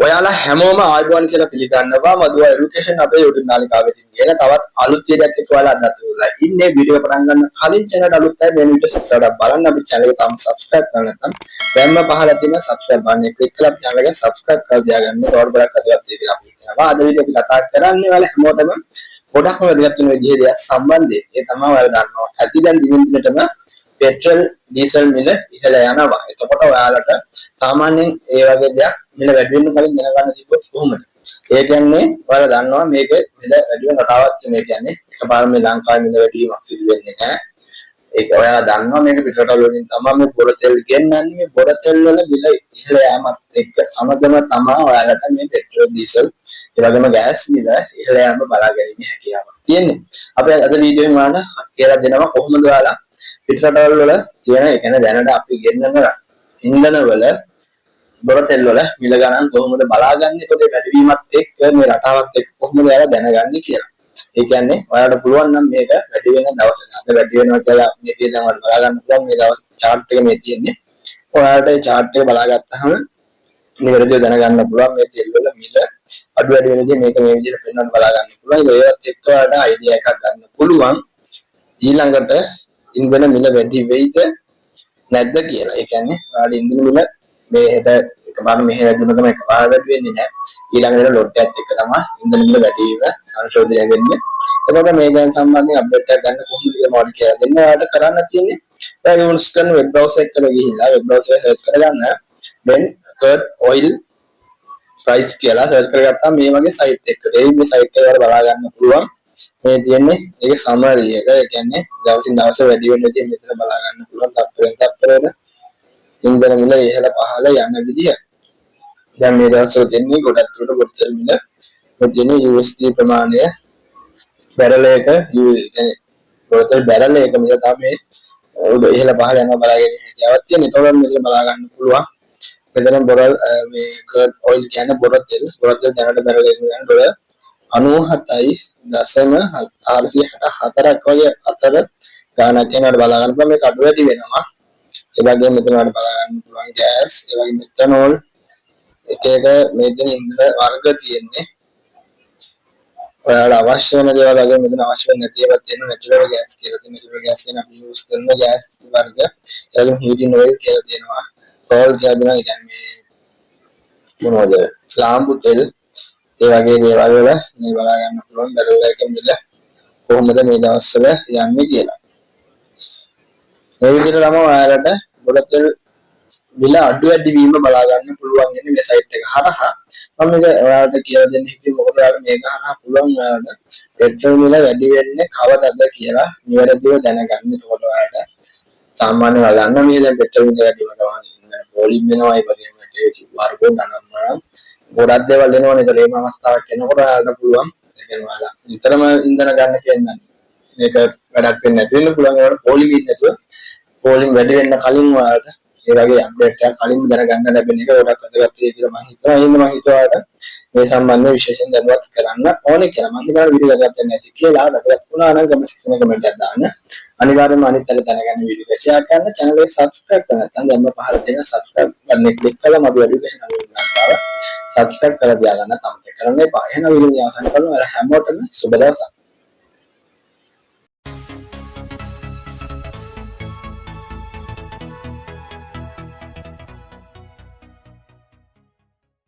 ඔයාලා හැමෝම ආයුබෝවන් කියලා පිළිගන්නවා මදුවා එඩියුකේෂන් අපේ YouTube නාලිකාව වෙතින් කියන තවත් අලුත් වීඩියෝ එකක් එක්ක ඔයාලා අදත් වෙලා ඉන්නේ. වීඩියෝ පටන් ගන්න කලින් channel එකට අලුත් අය මේ වීඩියෝ ඉස්සරහට බලන්න අපි channel එක තාම subscribe කරලා නැත්නම් දැන්ම පහළ තියෙන subscribe button එක ක්ලික් කරලා channel එක subscribe කරලා තියාගන්න. තවත් ගොඩක් වැදගත් වෙයි කියලා අපි හිතනවා. අද වීඩියෝ අපි කතා කරන්නේ ඔයාලා හැමෝටම ගොඩක්ම වැදගත් වෙන විදිහේ දෙයක් සම්බන්ධයෙන්. ඒ තමයි ඔයාලා දන්නවා ඇති, දැන් දිනෙන් දිනටම පෙට්‍රල් ඩීසල් මිල ඉහළ යනවා. එතකොට ඔයාලට සාමාන්‍යයෙන් ඒ වගේ දෙයක් මිල වැඩි වෙන්න කලින් දැනගන්න තිබ්බොත් කොහොමද? ඒ කියන්නේ ඔයාලා දන්නවා මේක මිල වැඩි වෙන රටාවක් තියෙන. ඒ කියන්නේ එකපාර මේ ලංකාවේ මිල වැඩි වීමක් සිදු වෙන්නේ නැහැ. ඒක ඔයාලා දන්නවා, මේක පිටරටවල වලින් තමයි මේ බොර තෙල් ගෙන්නන්නේ. මේ බොර තෙල් වල මිල ඉහළ යාමත් එක්ක සමගම තමයි ඔයාලට මේ පෙට්‍රල්, ඩීසල්, ඒ වගේම ගෑස් මිල ඉහළ යාම බලා ගැනීමේ හැකියාවක් තියෙන්නේ. අපි අද වීඩියෝ එකෙන් ඔයාලට කියලා දෙනවා කොහොමද ඔයාලා පිටරටවල් වල තියෙන, ඒ කියන්නේ දැනට අපි ගෙන්නන ඉන්ධන වල, බොර තෙල් වල මිල ගණන් කොහොමද බලාගන්නේ, එතකොට ඒ වැඩිවීමත් එක්ක මේ රටාවත් එක්ක කොහොමද ඔයාලා දැනගන්නේ කියලා. ඒ කියන්නේ ඔයාලට පුළුවන් නම් මේක වැඩි වෙන දවසක, අද වැඩි වෙනවා කියලා මේකේ දැන් ඔයාලට බලා ගන්න පුළුවන්. මේ දවස් චාට් එක මේ තියෙන්නේ. ඔයාලට ඒ චාට් එක බලාගත්තාම නිවැරදිව දැනගන්න පුළුවන් මේ තෙල් වල මිල අඩු වැඩි වෙන විදිහ මේක මේ විදිහට පෙන්වන්න බලා ගන්න පුළුවන්. ඒවත් එක්ක ඔයාලට අයිඩියා එකක් ගන්න පුළුවන් ඊළඟට ඉන්ධන මිල වැඩි වෙයිද නැද්ද කියලා. ඒ කියන්නේ ඔයාලට ඉන්ධන මිල මේ හෙට එකපාර මෙහෙ වැඩි වුණ ගමන් එකපාර වැඩි වෙන්නේ නැහැ. ඊළඟ දින ලොට් එකත් එක්ක තමයි ඉන්ධන මිල වැඩි වීම සංශෝධනය වෙන්නේ. එතකොට මේ ගැන සම්බන්ධයෙන් අප්ඩේට් එකක් ගන්න කොහොමද කියලා මම කියලා දෙන්න. ඔයාලට කරන්න තියෙන්නේ ඔයා යූස් කරන වෙබ් බ්‍රවුසර් එකට ගිහිල්ලා වෙබ් බ්‍රවුසර් එක සර්ච් කරගන්න, Brent crude oil price කියලා සර්ච් කරගත්තාම මේ වගේ සයිට් එකකට එයි. මේ සයිට් එක ඔයාලා බලා ගන්න පුළුවන්. මේ තියෙන්නේ ඒකේ සමරි එක. ඒ කියන්නේ දවසින් දවස වැඩි වෙන විදිහ මෙතන බලා ගන්න පුළුවන්, තත්පරෙන් තත්පරයට ඉන්ධන මිල ඉහළ පහළ යන විදිය. දැන් මේ දවස්වල දෙන්නේ ගොඩක් දුරට බොර තෙල් මිල මේ තියෙන USD ප්‍රමාණය බැරල එක, කියන්නේ බොර තෙල් බැරල එක මිල තමයි උඩ ඉහළ පහළ යනවා බලා ගැනීම හැකියාවක් තියෙන. ඒතකොට මෙතන බලා ගන්න පුළුවන්. මෙතන බොරල් මේ ක්‍රූඩ් ඔයිල් කියන්නේ බොර තෙල්. බොර තෙල් දැනට බැරල එක කියන්නේ ඩොලර් 97.464ක් වගේ අතර ගාණක් එනවට බලා ගන්න පුළුවන්. මේක අඩු වැඩි වෙනවා. ඒ වගේම මෙතන ඔයාලට බලා ගන්න පුළුවන් ගෑස්, ඒ වගේම මෙතනෝල්, එක එක මේ තියෙන ඉන්ධන වර්ග තියෙන්නේ. ඔයාලට අවශ්‍ය වෙන දේවල් වගේ මෙතන අවශ්‍ය වෙන්නේ නැති ඒවාත් තියෙනවා. නැචරල් ගෑස් කියලා තියෙනවා. නැචරල් ගෑස් කියන්නේ අපි යූස් කරන ගෑස් වර්ග. ඒ වගේම හීටින් ඔයිල් කියලා තියෙනවා. කෝල් කියලා දෙනවා. ඒ කියන්නේ මේ මොනවද? ලාම්පු තෙල්, ඒ වගේ දේවල් වල මේ බලා ගන්න පුළුවන් බැරල් එක මිල කොහොමද මේ දවස්වල යන්නේ කියලා. මේ විදිහට තමයි ඔයාලට බොර තෙල් මිල අඩු වැඩි වීම බලා ගන්න පුළුවන් වෙන්නේ මේ සයිට් එක හරහා. මම මේක ඔයාලට කියලා දෙන්න හිතුවේ මොකද ඔයාලට මේක හරහා පුළුවන් ඔයාලට පෙට්‍රල් මිල වැඩි වෙන්නේ කවදද කියලා නිවැරදිව දැනගන්න. එතකොට ඔයාලට සාමාන්‍යයෙන් ඔයාලා දන්නා මේ දැන් පෙට්‍රල් මිල වැඩි වුණා ගමන් පොලිම් වෙනවා. ඒ වගේම QR code ගණන් මරන් ගොඩක් දේවල් එනවනේ. ඒතර එහෙම අවස්ථාවක් එනකොට ඔයාලට පුළුවන්, ඒ කියන්නේ ඔයාලා නිතරම ඉන්ධන ගන්න කියන්නේ මේක වැඩක් වෙන්නේ නැති වෙන්න පුළුවන්. ඒවට පොලිම් ඉන්නේ නැතුව, පොලිම් වැඩි වෙන්න කලින් ඔයාලට ඒ වගේ අප්ඩේට් එකක් කලින්ම දැනගන්න ලැබෙන එක ගොඩක් වැදගත් වෙයි කියලා මම හිතනවා. ඒ හින්දා මම හිතුවා ඔයාලට මේ සම්බන්ධව විශේෂයෙන් දැනුවත් කරන්න ඕනේ කියලා. මම හිතනවා වීඩියෝ වැදගත් වෙන්න ඇති කියලා. වැදගත් වුණා නම් කමෙන්ට් සෙක්ෂන් එකේ කමෙන්ට් එකක් දාන්න. අනිවාර්යයෙන්ම අනිත් අය දැනගන්න වීඩියෝ එක ෂෙයා කරන්න. චැනල් එක සබ්ස්ක්‍රයිබ් කරන්න නැත්නම් දැන්ම පහළ තියෙන සබ්ස්ක්‍රයිබ් බටන් එක ක්ලික් කරලා මගේ එඩියුකේෂන් අනුගමනතාව සබ්ස්ක්‍රයිබ් කරලා තියාගන්න අමතක කරන්න එපා. එහෙනම් වීඩියෝ අවසන් කරනවා. ඔයාලා හැමෝටම සුබ දවසක්.